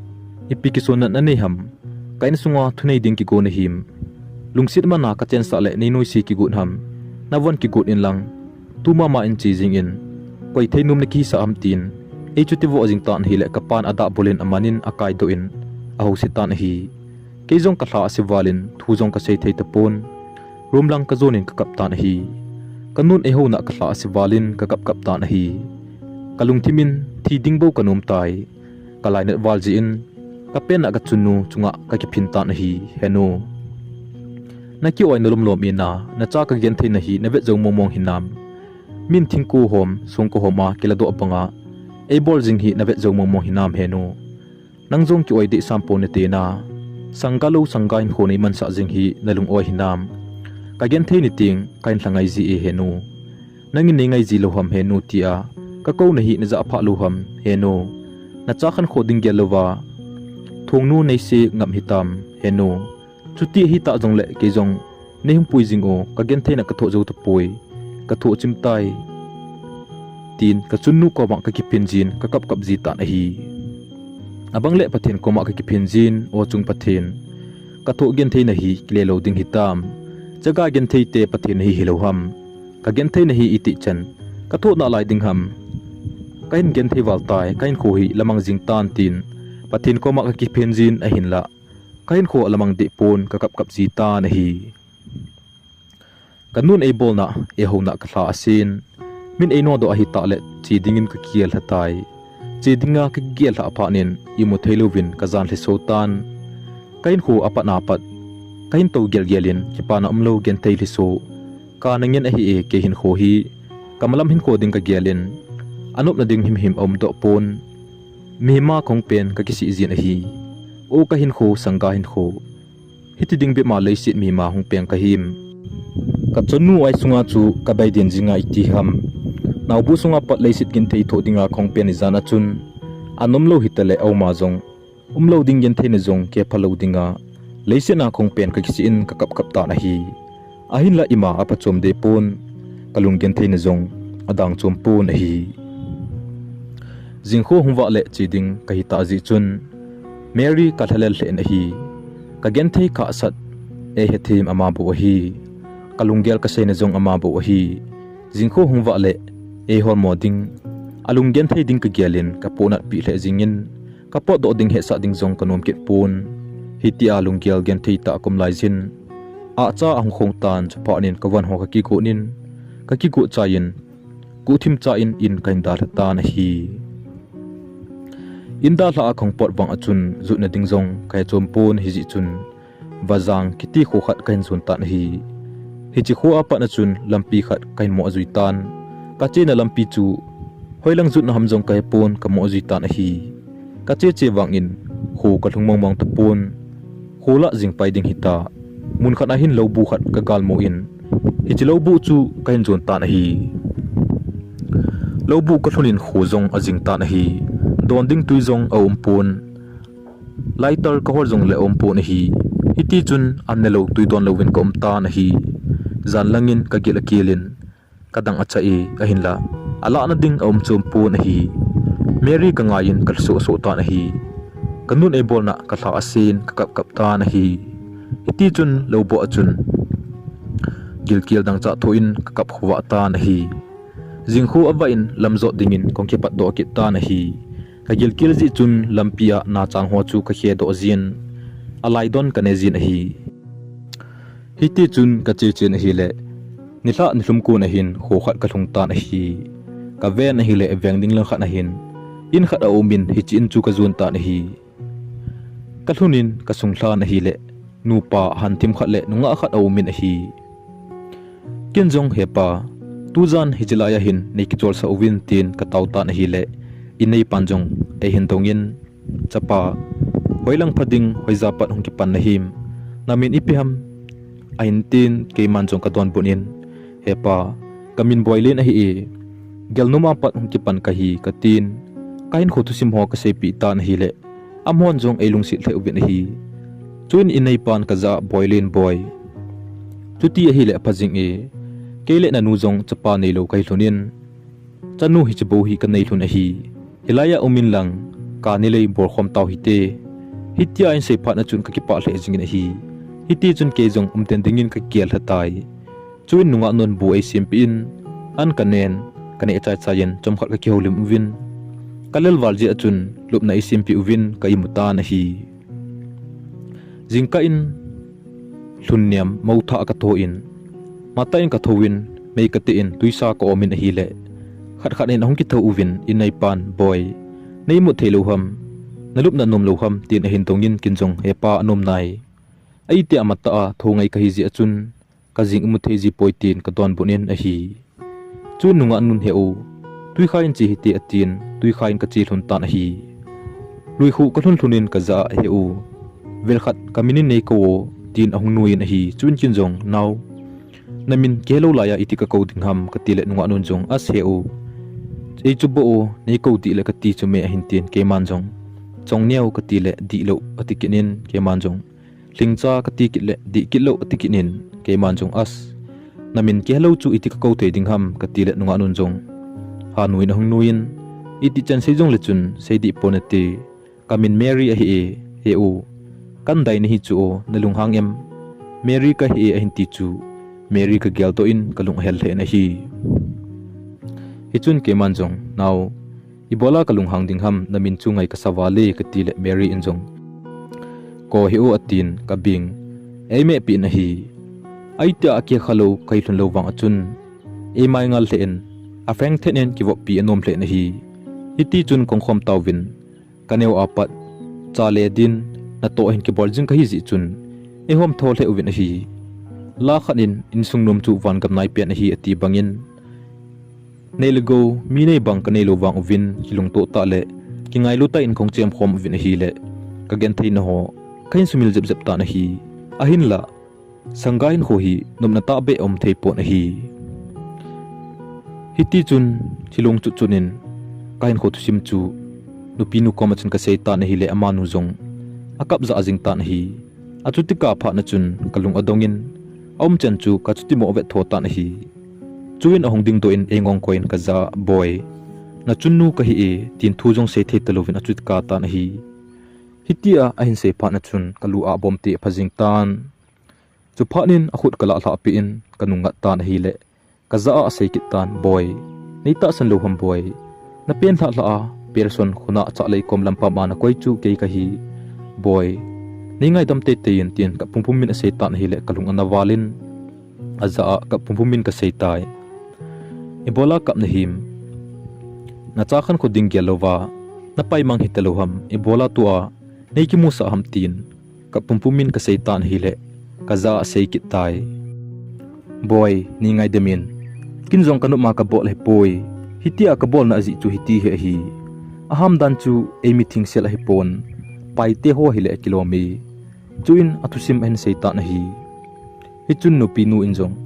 ipi kisonnat nanei ham, ka insunga thunei ding kigo nahim, lungset mana kachensah le nei noise kigot ham, navon kigot inlang, tu mama in che jing in, koi thei nom nakihisah ham tin, eichuti voh jing tan ahile kapan adah bul in aman in akaidoh in, ahouse tan ahi. Kei jong kalha ase val in thu jong kasei thei tapon, room lang kajon in kakap tan ahi. Kanun eihouna kalha ase val in kakap kap tan ahi. Kalungthim in thi ding bou kanom tai. Kalainat val jeh in, kapenna kachunnu chunga kakiphin tan ahi, henu, nakioi nalomlom ina, nacha kagenthei nahi navet jou mongmong hinam, min thingko hom songko hom a kiladoh banga eibol jing hi navet jou mongmong hinam, henu, nang jong kioi dehsam pon nate na, sangga lou sangga hinkho neimansah jing hi nalung oi hinam, kagenthei niteng kahin lhangai ji e, henu, nangin neingai ji lou ham, henu, tia kakou nahi najah phah lou ham, henu, nacha khankho ding gel louva thongnu neise ngam hitam, henu, chuti ahitah jongle kei jong neihung pui jing o, kagentheina kathoh jou tapoi, kathoh chim tai, tin kachunnu koma kakiphin jin kakap kap ji tan ahi. Abang le Pathen koma kakiphin jin, O chung Pathen, kathoh gentheina hi kile lou ding hitam, chaga genthei te Pathen nahi hilou ham, kagentheina hi itih chan kathoh nalai ding ham, kahin genthei val tai, kahinkho hi lamang jing tan tin Pathen koma kakiphin jin ahinla kahinkho alamang deh pon kakap kap ji tan ahi. Kanun eibolna, eihouna kalha asen, min einodoh ahitah le che dingin kakigel lha tai. Che dinga kakigel lhah phat in imu theilouvin kajan lhiso tan. Kahinkho apat a pat kahin tou gelgel in kipana umlou genthei lhiso kana ngen ahi e, kei hinkho hi kamalam hinkho ding kagel in anopna ding himhim aumdoh pon. Mihima kahung peng kakisih jin ahi. O kahinkho, sangga hinkho, hiti ding bep ma leiset mihima hung peng kahim. Kachonnu aisunga chu kabai den jinga iti ham. Naobu sunga pat leiset genthei thoh dinga kahung peng ijat a chun, anomlou hitale auma jong umlou ding gentheina jong kephalou dinga leiset a kahung peng kakisih in kakap kap tan ahi. Ahinla ima aphachom deh pon, kalung gentheina jong adang chom pon ahi. Jingkho hung vah le che ding kahitah jeh chun Mary kalhalel lheh in ahi. Kagenthei kahsat eihethem ama bou ahi. Kalunggel kaseina jong ama bou ahi. Jingkho hung vah le, ei holmo ding, alung genthei ding ka gelin, ka pohnat pi lheh jingin, ka potdoh ding hesah ding jong ka nom kit pon. Hitia lunggel genthei tah ka um lai jin, ahcha ahung khong tan, chuphat in ka van ho ka kigot in, ka kigot chai in, kuhthim cha in in ka hin dalha tan ahi. In dalha a ka hung pot vang a chun, jutna ding jong ka he chom pon, hijeh chun, Vajang kiti kho khat ka hin jon tan ahi. Hiche kho a pat a chun lampi khat ka hin mo jui tan. Ka chena lampi chu hoilang jutna ham jong ka he pon, ka mo jui tan ahi. Ka che che vangin kho ka lhung mong mong tapon. Kho lah jing pai ding hita. Mun khat a hin loubu khat ka galmo in, hiche loubu chu ka hin jon tan ahi. Loubu ka lhun in kho jong ajing tan ahi. Don ding tui jong aum pon. Lighter ka hol jong le aum pon ahi. Hiti chun an ne lou tui don louvin ka um tan ahi. Jan langin ka gil akel in, ka dang acha e, ahinla alahna ding aum chom pon ahi. Mary ka ngai in ka soh soh tan ahi. Ka nun eibolna ka lha asen, ka kap kap tan ahi. Hiti chun loubu a chun gilkel dangchah thoh in ka kap khovah tan ahi. Jingkho avah in lam jot dingin ka hung kipat doh kit tan ahi. Ka gilkel jeh chun lampi a nachang ho chu ka khe doh jin, alaidon ka ne jin ahi. Hiti chun ka che chen ahile, nilhah nilhum kon a hin kho khat ka lhung tan ahi. Ka ven ahile veng ding lang khat a hin in khat aum in, hiche in chu ka jon tan ahi. Ka lhun in ka sung lhan ahile, nupa hanthim khat le nungah khat aum in ahi. Ken jong, "He pa, tujan hiche lai a hin nei kicholsah uvin," tin ka tao tan ahile, in neipan jong eihin dong in, "Chapa, hoilang pha ding hoija pat hung kipan nahim? Namin ipi ham?" ahin tin, keiman jong ka donbut in, "He pa, ka min Boilen ahi e, Gelnum a pat hung kipan kahi," ka tin, ka hinkho thusim ho ka seipeh tan ahile, amahon jong eilungset lheh uvin ahi. Chuin in neipan ka jah a, "Boilen boi, chuti ahile apha jing e, kei le nanu jong chapa neilou kahi lhon in, chanu hiche bou hi ka nei lhon ahi. Hilai a um in lang, ka nilei bolkhom tau hite." Hitia ahin sei phat a chun ka kipah lheh jingin ahi. Hiti chun kei jong umden dingin ka kigel lha tai. Chuin nungah nun bu eisempeh in, an ka nen, ka neh chai chai in chomkhat ka kihoulim uvin, ka lelval jeh a chun lupna eisempeh uvin ka imu tan ahi. Jingkah in lhun niam mo thah ka tho in, matah in ka thou in, mei ka te in, tuisa ka om in ahile, khat khat in ahung kithou uvin, in neipan, "Boi, nei imut thei lou ham? Na lupna nom lou ham?" tin ahin dong in, ken jong, "He pa, anom nai. Ahi tia matah a thou ngai kahi jeh a chun, ka jing imu thei ji poi," tin ka donbut in ahi. Chuin nungah nun, "He u, tuikhai in che hite," atin, tuikhai in ka che lhon tan ahi. Luikhuh ka lhun lhon in ka jah a, "He u, velkhat ka min in nei kou o," tin ahung nui in ahi. Chuin ken jong, "Nao, namin kihelou lai a iti ka kou ding ham?" ka tile nungah nun jong, "As he u, ei chu bou o, nei kou dih le ka ti chu me," ahin tin, keiman jong, "Chongneo," ka tile, "Dihlou," ati kit in, keiman jong, "Lhingcha," ka ti kit le, "Dih kit lou," ati kit in, keiman jong, "As, namin kihelou chu iti ka kou thei ding ham?" ka tile nungah nun jong, ha nui in ahung nui in, "Iti chan sei jong le chun sei dih pon nate, ka min Mary ahi e, he u, kan dai nahi chu o, na lunghang em? Mary kahi e ahin ti chu, Mary ka geldoh in ka lung ahel lheh in ahi." Hichun keiman jong, "Nao, ibola ka lunghang ding ham, namin chu ngai kasa val e," ka tile Mary in jong, "Ko he u," atin ka bing, eimehpeh in ahi. Ahi tia akikha lou kahi lhon lou vang a chun, eimai ngal lheh in, afeng thet in kivoppi anom lheh in ahi. Hiti chun ka hung khom tauvin, ka neo a pat, cha le din, natoh hin kibol jing kahi jeh chun, eihom tho lheh uvin ahi. La khat in, "Insung nom chu vangam naipen ahi," ati bangin, nei le gou, mi nei bang ka neilou vang uvin, kilungtoh tah le kingailu tah in ka hung chemkhom uvin ahile, ka gentheina ho ka hin sumil jep jep tan ahi. Ahinlah, sangga hinkho hi nopna tah beh aum thei pon ahi. Hiti chun, thilong chut chun in ka hinkho thusim chu nupi nu koma chun ka sei tan ahile, amanu jong akap jah jing tan ahi. Achuti kah phat na chun ka lung adong in, aumchan chu ka chuti mo vet tho tan ahi. Chuin ahung dingdoh in eingong koi in ka jah a, "Boi, na chunnu kahi e," tin thu jong sei thei talouvin achuti kah tan ahi. Hitia ahin sei phat na chun ka lu a bom te apha jing tan. Chuphat in akhut ka lah lhah peh in ka nung ngat tan ahile, Kajah a asei kit tan, Boi, nei tahsan lou ham Boi. Na pen lhah lhah a, Pearson khona Chahlei kom lampa ma na koi chu kei kahi. Boi, nei ngaidam teitei in, tin kap pumpum in asei tan ahile kalung ana val in, ajah a kap pumpum in kasei tai. Ibola kap nahim? Nacha khankho ding gel louva napaimang hita lou ham? Ibola tua nei kimusah ham? Tin kap pumpum in kasei tan ahile, kajah a asei kit tai. Boi, nei ngaidam in. Ken jong kanop ma kabol ahipoi. Hitia kabolna ajeh chu hiti hi ahi. Aham dan chu ei mi thingsel ahipon, Paite ho hile akilom e. Chuin athusim ahin sei tan ahi. Hichun nupinu in jong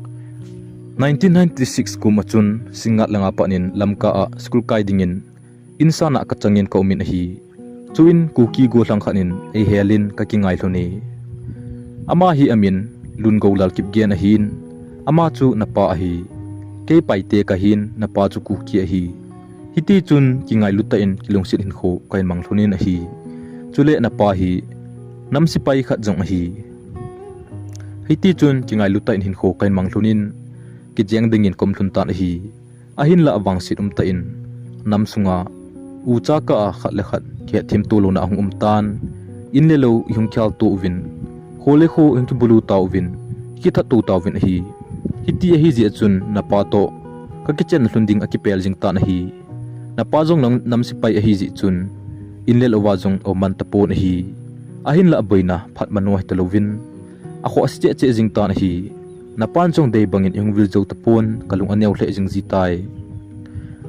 nineteen ninety-six kum a chun Singngat langa pat in Lamka a school kai dingin insan a kachangin kaum in ahi. Chuin Kuki gollhang khat in eihel in kakingai lhon e. Ama hi amin Lungou Lalkipgen ahin, ama chu napa ahi. Kei Paite kahin, napa chu Kuki ahi. Hiti chun kingailu tah in kilungset hinkho kahin mang lhon in ahi. Chule napa hi nam sepai khat jong ahi. Hiti chun kingailu tah in hinkho kahin mang lhon in, kijeng dingin kaum lhon tan ahi. Ahinlah vangset umtah in nam sunga ucha kah a khat le khat kihetthemto louna ahung um tan. In le lou ihung kihal to uvin, kho le kho ihung kibulu tauvin, ikithat to tauvin ahi. Hiti ahi jeh a chun napa toh kakichenna lhon ding akipel jing tan ahi. Napa jong nam, nam sepai ahi jeh chun in le lou a jong aum man tapon ahi. Ahinlah boina phat mano hita louvin, akhoh ase cheh cheh jing tan ahi. Napan jong dei bangin ihung vil jou tapon, kalung aneo lheh jing ji tai.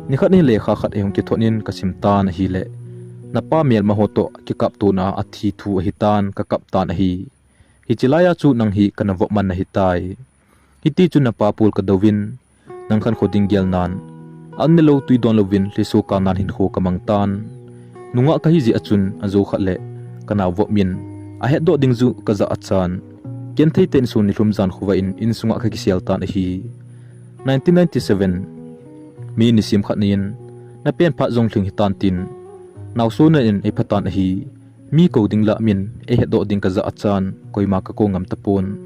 Nikhat hi lekha khat eihung kithot in kasim tan ahile, napa melma ho toh kikaptona a athi thu ahitan, kakap tan ahi. Hiche laiya chu nang hi kana vop man nahitai. Hiti chun napa pol kadouvin, nang khankho ding gel nan, an ne lou tui don louvin lhiso kah nan hinkho kamang tan. Nungah kahi jeh a chun ajo khat le kanao vop in ahetdoh ding jeh kajah a chan, genthei tah in sun nilhum jan khovah in insunga kakisel tan ahi. Nineteen ninety-seven May nisim khat ni in, napen phat jong lhing hitan tin, naoso nan in eipha tan ahi. Mi kou ding lah min eihetdoh ding kajah a chan, koima kakou ngam tapon.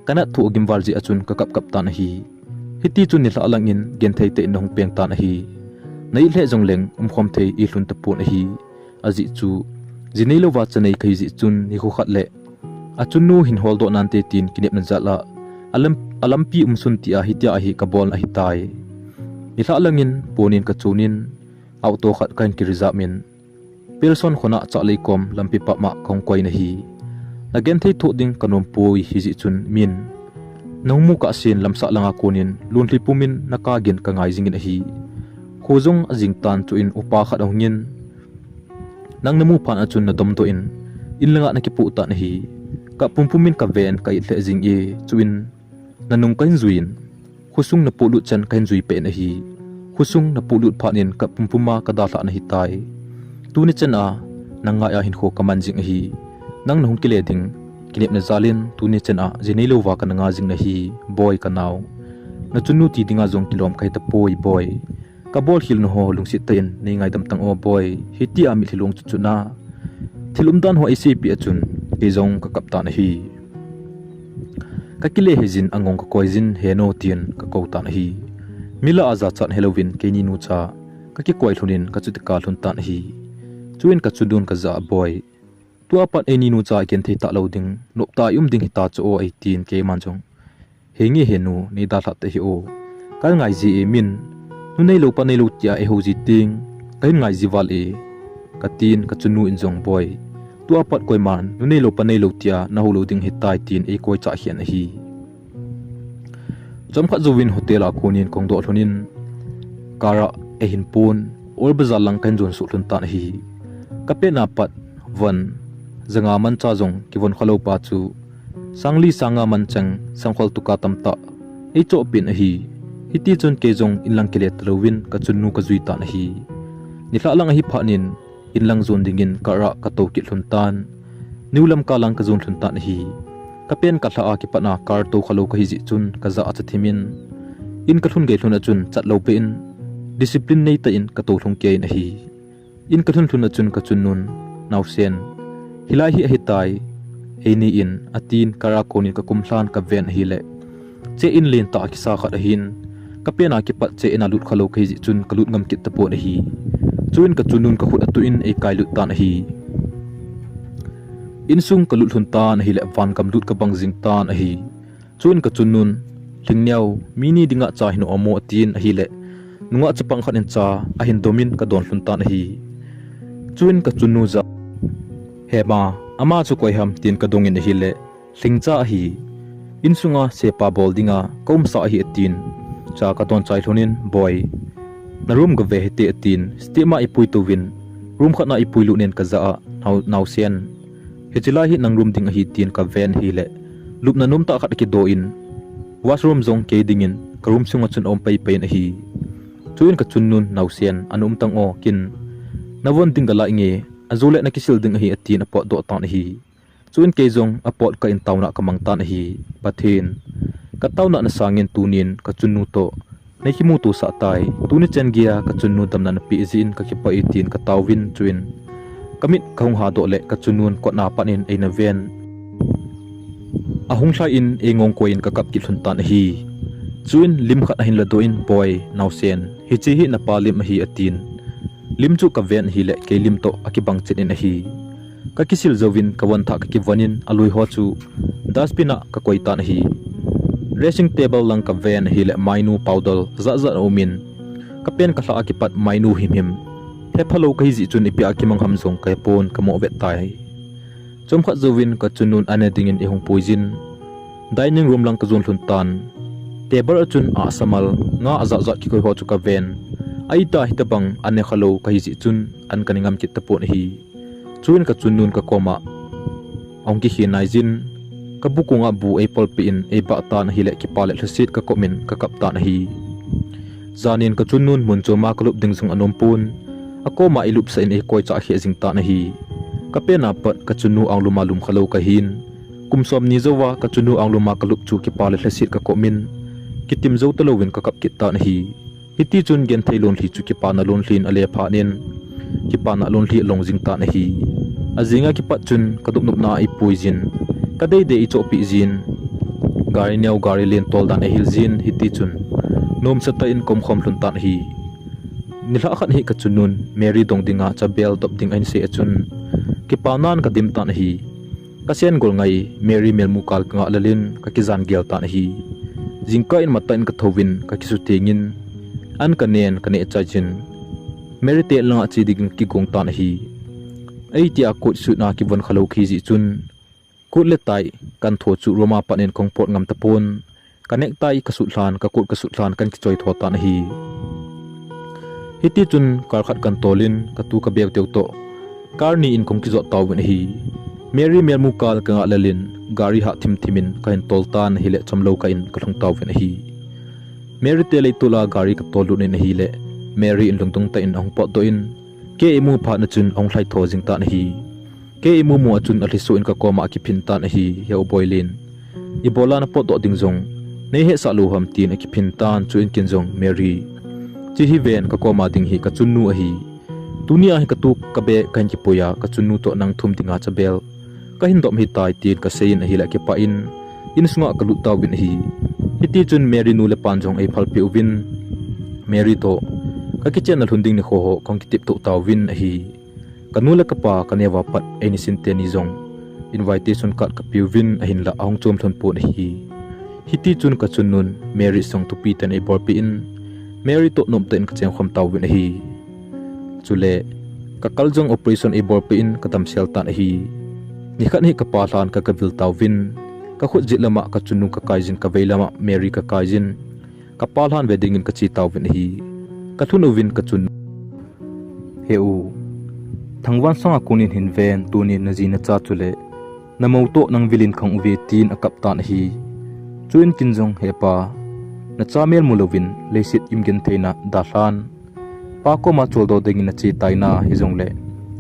Kanat thu agim val jeh a chun kakap kap tan ahi. Hiti chun nilhah lang in genthei tah in nahung peng tan ahi. Na it lheh jongleng umkhom thei ilhun tapon ahi. Ajeh chu, ji neilouva cha nei kahi jeh chun nikho khat le achunnu hin holdoh nante tin kinepna jal a, alam, alampi umsun tia hitia hi kabolna ahitai. Nilhah lang in pon in kachon in, auto khat kahin kireserve in, Pearson khona Chahlei kom lampi pah ma kahung koi in ahi. Nagenthei thoh ding kanom poi, hijeh chun min nahung mu kahsen lamsah langa kon in lonlhi pum in nakap gin kangai jing in ahi. Kho jong ajing tan, chuin upa khat ahung in, nang namu phat a chun nadomdoh in, in langa nakipoh tan ahi. Kap pumpum in kaven ka it lheh jing e, chuin nanung kahin jui in, khosung napohlut chan kahin jui peh in ahi. Khosung napohlut phat in kap pumpum a kadalhah in ahitai. Tuni chan a nang ngai a hinkho kaman jing ahi. Nang nahung kile ding kinepna jal in tuni chan a ji neilouva kana ngai jing in ahi, Boi kanao. Nachunnu ti dinga jong kilom kahi tapoi, Boi. Kabolkhel nau ho lungset tah in nei ngaidam tang o, Boi. Hitia mitlhi long chuchun a thil umdan ho eiseipeh a chun kei jong kakap tan ahi. Kakile hih jin, angong kakoi jin, henu tin kakou tan ahi. Mi lah a jachat helouvin keini nucha kakikoi lhon in kachuti kalhun tan ahi. Chuin kachunnun kajah a, Boi, tua pat eini nucha genthei talou ding, noptah a i um ding hita chu o, eitin keiman jong, henge henu, nei dalhah tah hih o. Kahin ngai ji e, min nu neilou pa neilou tia eihou ji teng kahin ngai ji val e, katin kachunnu in jong, Boi, tua pat koiman nu neilou pa neilou tia nahou lou ding hitai tin eikoi chah khen ahi. Chomkhat jouvin hotel a kon in kahung doh lhon in, car a eihin pon, Old Bazar lang kahin jon suh lhon tan ahi. Kapetna pat von janga mancha jong kivon khalou pa chu sangli sanga mancheng sangkhol tuka tamtah eichoh peh in ahi. Hiti chun kei jong in lang kile talouvin kachunnu kajui tan ahi. Nilhah lang ahi phat in in lang jon dingin car a katou kit lhon tan. New Lamka lang kajon lhon tan ahi. Kapen kalhah a kipat a car tou khalou kahi jeh chun kajah a cha thim in, in kalhun gei lhon a chun chat lou beh in, discipline neitah in katou lhung kei in ahi. In kalhun lhon a chun kachunnun, naosen, hilai hi ahitai, eini in, atin car a kon in kakum lhan kaven ahile, che in lentah a kisa khat ahin, Ka pen a kipat che in a lut khalou kahi jeh chun ka lut ngam kit tapon ahi. Chuin ka chunnun ka khut atuh in ei kailut tan ahi. Insung ka lut lhun tan ahileh vangam lut ka bang jing tan ahi. Chuin ka chunnun, "Lhingneo, mi ni dinga cha hin om mo?" atin ahileh, nungah chapang khat in cha ahin dom in ka don lhun tan ahi. Chuin ka chunnu jah, "Hema, ama chu koi ham?" tin ka dong in ahileh, "Lhingcha ahi. Insunga sepa bol dinga ka umsa ahi," atin. Cha ka don chai lhon in, "Boi, na room gave hite," atin. Step ma ipui touvin, room khat na ipui lut in ka jah a, "Nau, naosen, hiche lai hi nang room ding ahi," tin ka ven ahileh, lupna nomtah khat akido in, washroom jong kei dingin ka room sunga chun aum paipai in ahi. Chuin ka chunnun, "Naosen, ana um tang o, kin na von ding galai nge, ajou le na kisil ding ahi," atin apot doh tan ahi. Chuin kei jong apot kah in taona ka mang tan ahi. "Pathen, ka taona na sangin tunin ka chunnu toh nei kimuto sah tai. Tuni chen geiya ka chunnu damna na peh jeh in ka kipah e," tin ka taovin, chuin ka mit ka hung hadoh leh ka chunnun kot na pat in eina ven. Ahung lhai in ei ngong koi in ka kap kit lhon tan ahi. Chuin lim khat ahin ladoh in, "Boi, naosen, hiche hi na pa lim ahi," atin. Lim chu ka ven ahileh kei lim toh akibang chet in ahi. Ka kisil jouvin ka von thah ka kivon in alui ho chu dustbin a ka koi tan ahi. Dressing table lang ka ven ahileh mainu powder jat jat aum in, ka pen ka lhah a kipat mainu himhim hephalou kahi jeh chun ipi a kimang ham jong ka hepon, ka mo vet tai. Chomkhat jouvin ka chunnun an ne dingin eihung puijin, dining room lang ka jon lhun tan. Table a chun ahsa mal, nga ajat jat kikoi ho chu ka ven. Ahi ta hitabang an ne khalou kahi jeh chun an ka ne ngam kit tapon ahi. Chuin ka chunnun ka koma ahung kikhen naijin, ka bu konga bu eipol peh in eibah tan ahileh kipa le lhaset ka kom in ka kap tan ahi. Janin ka chunnun mun choma ka lup ding jong anom pon, akoma eilupsah in eikoi chah khe jing tan ahi. Ka pen a pat ka chunnu anglum a lum khalou kahin, kum somni jouva ka chunnu anglum a ka lup chu kipa le lhaset ka kom in, kitim jou talouvin ka kap kit tan ahi. Hiti chun genthei lonlhi chu kipana lonlhi in ale phat in, kipana lonlhi along jing tan ahi. Ajing a kipat chun ka nopnopna a eipui jin, ka deidei eichohpeh jin, gari neo gari len tol dan eihil jin, hiti chun nomsa tah in ka umkhom lhon tan ahi. Nilhah khat hi ka chunnun Mary dong dinga chabel dop ding ahin sei a chun, kipanan ka dim tan ahi. Ka sen gol ngai, Mary melmu kal ka ngah lel in ka kijan gel tan ahi. Jingkah in matah in ka thouvin ka kisuteng in, an ka nen ka neh chai jin, Mary te langa che dingin ka kigong tan ahi. Eiti a coat suit na kivon khalou kahi jeh chun, coat le tie kan tho chu room a pat in kahung pot ngam tapon, ka necktie ka sut lhan, ka coat ka sut lhan kan kichoi tho tan ahi. Hiti chun car khat kan tol in ka tu ka beu teu toh car ni in kahung kijot tauvin ahi. Mary melmu kal ka ngah lel in gari hah thim thim in ka hin tol tan ahileh chomlou kah in ka lhung tauvin ahi. Mary te leitol a gari ka tol lut in ahileh Mary in lungdong tah in ahung potdoh in, kei eimu phat na chun ahung lhai tho jing tan ahi. Kei eimu mu a chun alhiso in ka koma akiphin tan ahi, He U Boilen, ibola na potdoh ding jong nei hesah lou ham, tin akiphin tan, chuin ken jong, Mary, che hi ven, ka koma ding hi ka chunnu ahi. Tuni a hi ka tu ka beh ka hin kipui a, ka chunnu toh nang thum dinga chabel ka hin dom hitai, tin ka sei in ahileh kipah in insunga ka lut tauvin ahi. Hiti chun Mary nu le pan jong eiphalpeh uvin, Mary toh ka kichenna lhun ding nikho ho kahung kiteptoh tauvin ahi. Ka nu le ka pa ka neo a pat einisin teni jong invitation card ka peuvin ahinlah ahung chom lhon pon ahi. Hiti chun ka chunnun Mary song thupi tah in eibolpeh in, Mary toh nomtah in ka chengkhom tauvin ahi. Chule ka kal jong operation eibolpeh in ka damsel tan ahi. Nikhat hi ka pa lhan ka gavil tauvin, ka khut jet lama ka chunnu ka kai jin, ka vei lama Mary ka kai jin, ka pa lhan ve dingin ka che tauvin ahi. Ka lhun uvin ka chun, He U, Thangvansang a konin hin ven, tunin na ji na cha chule na mou toh nang vil in kahung uve, tin akap tan ahi. Chuin ken jong, He Pa, na cha mel mu louvin leiset igentheina dalhan, Pa koma choldo dingin na che tai na, hijongle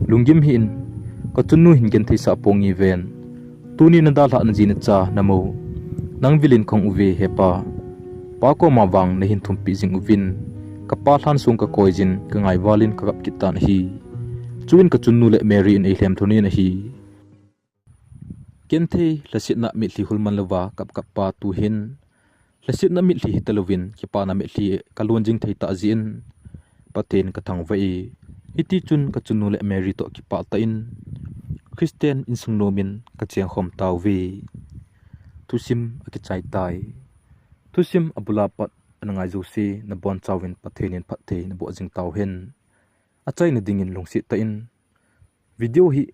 lunggim hih in, ka chunnu hin gentheisah ponge ven. Tuni na dalhah na ji na cha na mou nang vil in kahung uve, He Pa. Pa koma vang na hin thumpeh jing uvin, ka pa lhan song ka koi jin, ka ngai val in ka kap kit tan ahi. Chuin ka chunnu le Mary in eilhem lhon in ahi. Genthei lhasetna mitlhi hul man louva kap kap pa tuhin Lhasetna mitlhi hitalouvin, kipana mitlhi kalon jing thei tah jeh in, Pathen kathangvah e. Hiti chun kachunu le Mary toh kipah tah in, Christian insung nom in kacheng khom tauve. Thusim akichai tai. Thusim abula pat ana ngai jouse, nabonchauvin Pathen in phatthei naboh jing tauhen. Achaina dingin lungset tah in video hi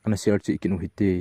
ana share cheh kit u hite.